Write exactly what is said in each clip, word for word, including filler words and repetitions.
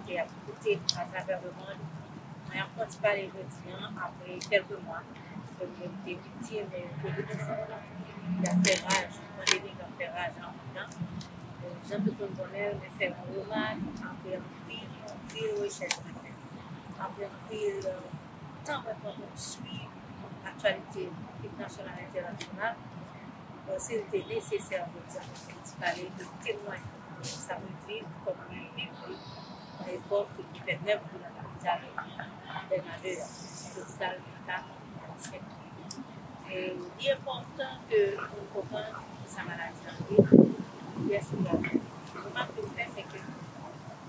ke y ap koute atravè lemonn. Mwen ap fè yon ti pale jodi a, apre kèlke mwa ke mwen te viktim kovid diznèf lan, ki ap fè raj, pandemi k ap fè raj nan mond lan. Jan tout moun konnen l, mwen fè yon remak apre anpil, anpil rechèch mwen fè, apre anpil tan mwen pran pou m swiv aktyalite kit nasyonal, entènasyonal, mwen panse l te nesesè pou m fè yon ti pale de temwayaj sa mwen viv, kòman mwen viv li nan epòk ki fè nèf jou nan kapital Bènade a, lopital mental. E li enpòtan ke nou konprann kisa maladi an ye, kiyès li ye. Remak ke m fè, se ke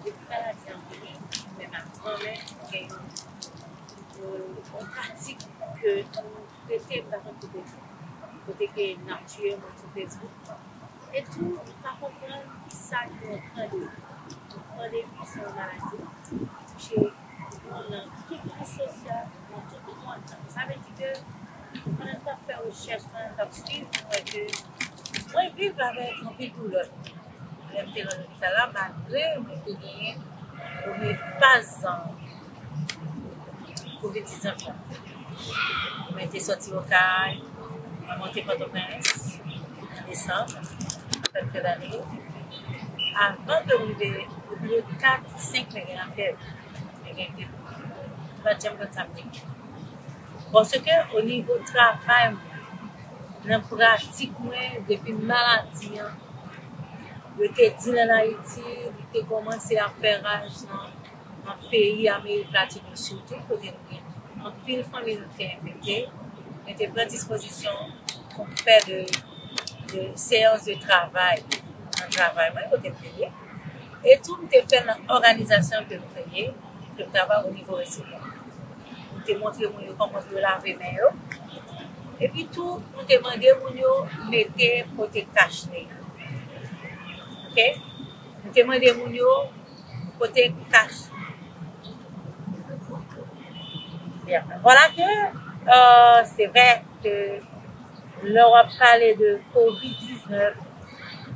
depi maladi an vini, menm ak granmè, gen yon, yon, yon pratik ke nou rete, m pa konn kote l ye, kote ke n ap tiye moun sou Facebook. E tou, nou pa konprann kisa ki yon pandemi. Yon pandemi se yon maladi ki touche moun nan tout klas sosyal, nan tout mond lan. Sa vle di ke pandan n t ap fè rechèch, pandan n t ap swiv, nou wè ke mwen viv avèk anpil doulè. Lè m te nan lopital la, malgre mwen te genyen premye faz kovid diznèf lan. Mwen te sòti Okay, mwen monte Pòtoprens an desanm, an fèt fen dane. Avan ke m rive, depi le kat, senk, mwen gen lafyèv, mwen gen grip. M pa t janm konn sa m te gen. Paske o nivo travay mwen, nan pratik mwen, depi maladi an, yo te di l ann Ayiti, li te kòmanse ap fè raj nan, nan peyi Amerik Latin yo sitou, kote nou gen anpil fanmi nou te enfekte. Mwen te pran dispozisyon pou m fè de, de seyans de travay nan travay mwen, kote m te ye. E tou, m te fè l nan òganizasyon ke m kreye, ke m travay o nivo resevwa. M te montre moun yo kòman pou yo lave men yo. Epi tou, nou te mande moun yo mete pote kach ne yo. Oke? Nou te mande moun yo pote kach. Byen. Vwala ke, euh, se vre ke lè w ap pale de kovid diznèf,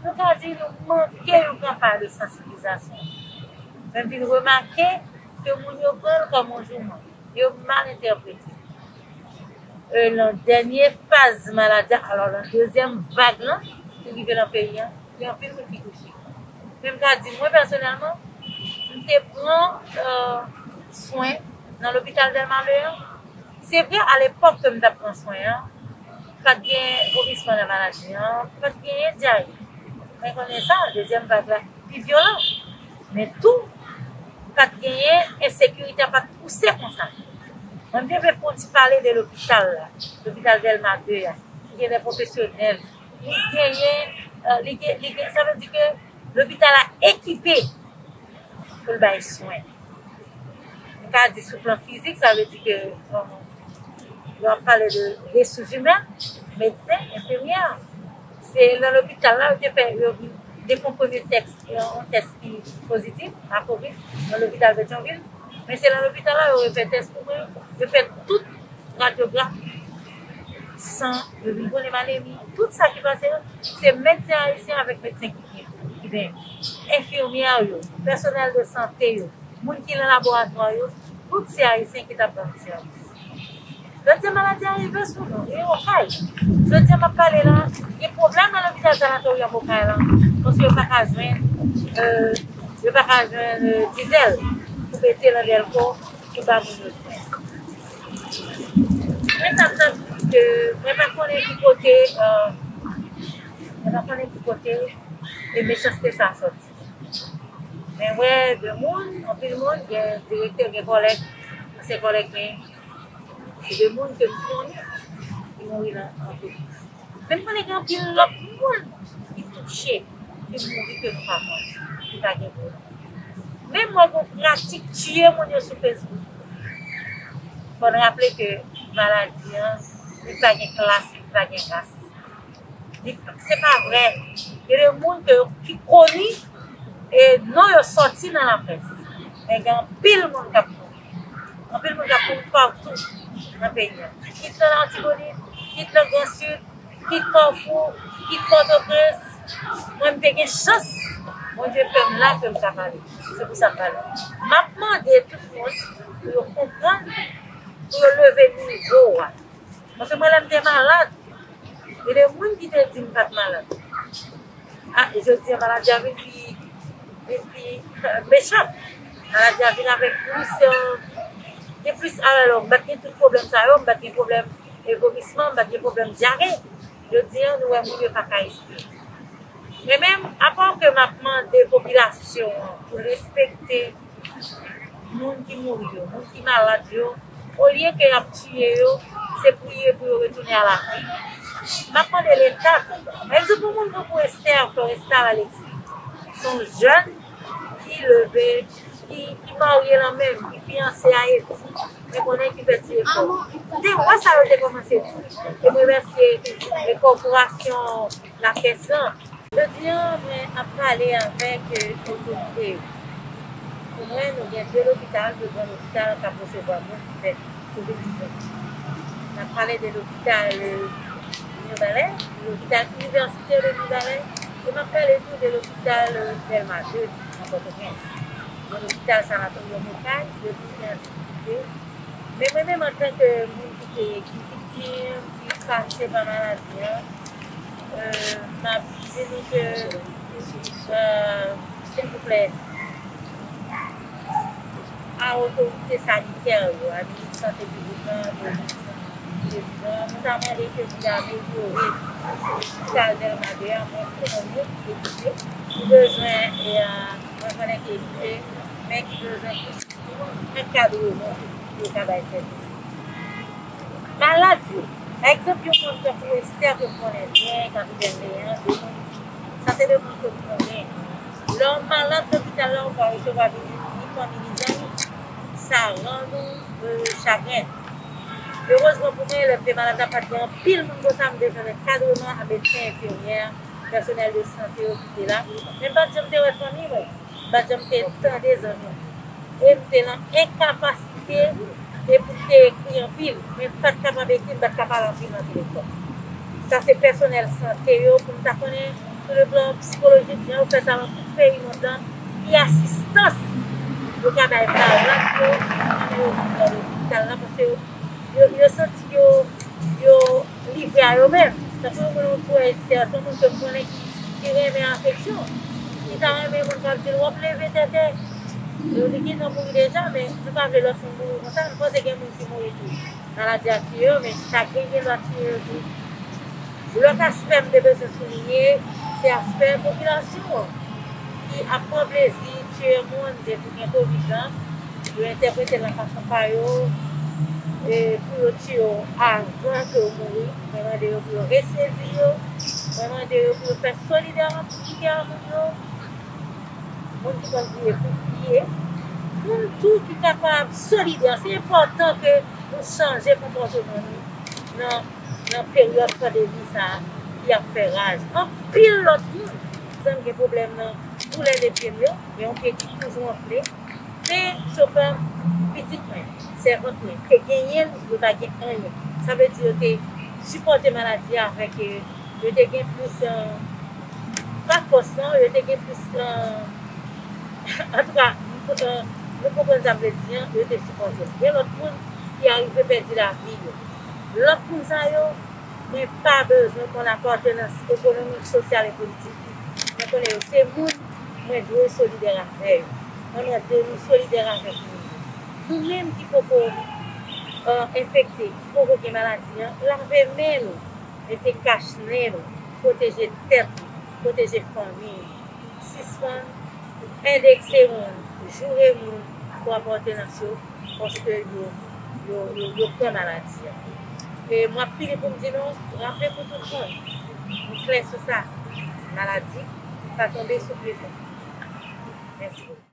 nou ka di nou manke yon kanpay de sansibilizasyon. Men m vin remake ke moun yo pran l kòm yon jouman. Yo mal entèprete. E nan dènye faz maladi a, alò nan dezyèm vag lan, ki rive nan peyi a, gen anpil moun ki touche. Men m ka di, mwen pèsonèlman, m te pran, euh, swen nan lopital Dèlma de an. Se vre, alepòk ke m t ap pran swen an, pa t gen vomisman nan maladi an, pa t genyen dyaye. Men konnen sa, dezyèm vag la pi vyolan. Men tou, pa t genyen, ensekirite a pa t pouse konsa. Mwen, m te vle fè yon ti pale de lopital la, lopital Dèlma de a, ki gen de pwofesyonèl, li genyen, euh, li gen, li gen, sa vle di ke lopital la ekipe pou l bay swen. M ka di sou plan fizik, sa vle di ke, euh, lè w ap pale de resous imèn, medsen, enfimyè. Se nan lopital la, yo te fè, yo vin, te fè yon premye tès, yon tès ki pozitif a kovid nan lopital Petyonvil. Men se nan lopital la, yo refè tès pou mwen, yo fè tout radyografi san, yo vin konnen malemi. Tout sa ki pase yo, se medsen ayisyen avèk medsen ki, ki, ki ben, enfimyè yo, pèsonèl de sante yo, moun ki nan laboratwa yo, tout se ayisyen ki t ap ban nou sèvis. Jodi a, maladi a rive sou nou, e Okay. Jodi a, m ap pale la, gen pwoblèm nan lopital sanatoryanm Okay lan, paske yo pa ka jwenn, euh, yo pa ka jwenn, euh, dizèl pou mete nan dèlko pou ba moun yo swen. Men sa m santi ke mwen pa konnen ki kote, euh, mwen pa konnen ki kote e mechanste sa sòti. Men wè de moun, anpil moun, gen direktè, gen kòlèg, ansyen kòlèg mwen, se de moun ke m konnen ki mouri nan, nan kovid. Men m konnen gen anpil lòt moun ki touche, ki mouri ke nou pa konnen, ki pa gen pwoblèm. Men mwen gen pratik tiye moun yo sou Facebook. Fò n raple ke maladi an, li pa gen klas, li pa gen ras. Li, se pa vrè. Gen de moun ke, ki koni e non yo sòti nan laprès. Men gen anpil moun k ap mouri. Anpil moun k ap mouri patou nan peyi a. Kit nan Latibonit, kit nan Gran Sid, kit Kafou, kit Pòtoprens. Mwen, m te gen chans. Bondye fè m la ke m ka pale. Se pou sa m pale. M ap mande tout moun pou yo konprann, pou yo leve nivo a. Paske mwen, lè m te malad, gen de moun ki te di m pa t malad. A, e jodi a, maladi a vin pi, vin pi, euh, mechan. Maladi a vin avèk plis, euh, gen plis alalò. M pa t gen tout pwoblèm sa yo, m pa t gen pwoblèm e vomisman, m pa t gen pwoblèm dyare. Jodi a, nou wè moun yo pa ka respire. Men menm, apa ke m ap mande popilasyon an pou respekte moun ki mouri yo, moun ki malad yo, olye ke y ap tiye yo, se priye pou yo retounen a lavi. M ap mande Leta tou. Pa egzanp, yon moun tankou Esther Florestal Alexis, se yon jèn ki leve, ki, ki marye lan menm, ki fiyanse a Edi, men konnen ki fè ti efò. M te wè sa yo te kòmanse di. E m remèsye, e, kòporasyon Lakès lan. Jodi a, mwen ap pale avèk, e, otorite yo. Pou mwen, nou gen de lopital, de gran lopital k ap resevwa moun ki fè kovid diznèf. N ap pale de lopital, e, Mibalè, lopital inivèsitè de Mibalè, e m ap pale tou de lopital, e, Dèlma de, nan Pòtoprens. Gen lopital Sanatoryòm Okay, yo tou se an difikilte. Men mwen menm, antanke moun ki te, ki viktim, ki pase pa maladi an, euh, m ap di nou ke, euh, silvouplè, a otorite sanitè yo, a minis sante piblik lan, polis, prezidan, nou ta mande ke pou yo amelyore lopital Dèlma de a, mwen konnen ki ekipe, ki bezwen, e, a, mwen konnen ki ekipe, men ki bezwen plis ankadreman pou yo ka bay sèvis. Malad yo, pa egzanp, yon moun tankou Esther ke m konnen byen, Kapitèn Leandre, sa se de moun ke m konnen. Lè w malad lopital la, ou pa resevwa vizit ni fanmi ni zanmi. Sa rann ou, euh, chagren. Erezman pou mwen, lè m te malad la, pa t gen anpil moun konsa, m te jwenn ankadreman a medsen enfimyè, pèsonèl de sante yo ki te la. Men m pa t janm te wè fanmi mwen. M pa t janm te tande zanmi m. E m te nan enkapasite e pou m te ekri anpil. Men m pa t kapab ekri, m pa t ka pale anpil nan telefòn. Sa se pèsonèl sante yo pou m ta konnen sou le plan sikolojik, jan yo fè sa nan tout peyi mond lan, ki asistans yo ka bay malad yo, pandan yo vin nan lopital la, paske yo, yo, yo santi yo, yo livre a yo menm. Tankou yon moun ou wè Esther, se yon moun ke m konnen ki, ki renmen afeksyon, ki ta renmen moun k ap di l, "W ap leve tètè." Yo, li gentan mouri deja, men nou pa vle lòt moun mouri konsa. Nou panse gen moun ki mouri tou. Maladi a tiye yo, men chagren gen dwa tiye yo tou. Lòt aspè m te bezwen souliye, se aspè popilasyon an ki ap pran plezi tiye moun depi gen kovid lan. Yo entèprete l nan fason pa yo, e pou yo tiye w avan ke w mouri. Mwen mande yo pou yo resezi yo. Mwen mande yo pou yo fè solidè, solidè a moun yo. Moun ki konn priye pou priye. Moun tou ki kapab solidè. Se enpòtan ke nou chanje konpòteman nou nan, nan peryòd pandemi sa a ki ap fè raj. Anpil lòt moun, zanmi, gen pwoblèm nan doulè de pye m yo, gen yon pye ki toujou anfle. Men chofè pitit mwen, sèvant mwen, te genyen l, yo pa gen anyen. Sa vle di yo te sipòte maladi a avèk, e, yo te gen plis, e, pa fòs non, yo te gen plis, e, antouka, nou konprann sa m vle di an, yo te sipòte l. Gen lòt moun ki arive pèdi lavi yo. Lòt moun sa yo, mwen pa bezwen konn apatnans ekonomik, sosyal e politik. Mwen konnen yo se moun, mwen dwe solidè avè yo. Mwen mande nou solidè avèk moun yo. Nou menm ki poko, e, enfekte, ki poko gen maladi an, lave men nou, mete kach nen nou, pwoteje tèt nou, pwoteje fanmi nou. Sispann endekse moun, joure moun pou apatnans yo, paske yo, yo, yo, yo pran maladi a. E m ap fini pou m di nou, raple pou tout moun, nou klè sou sa, maladi pa tonbe sou pye nou. Mèsi bokou.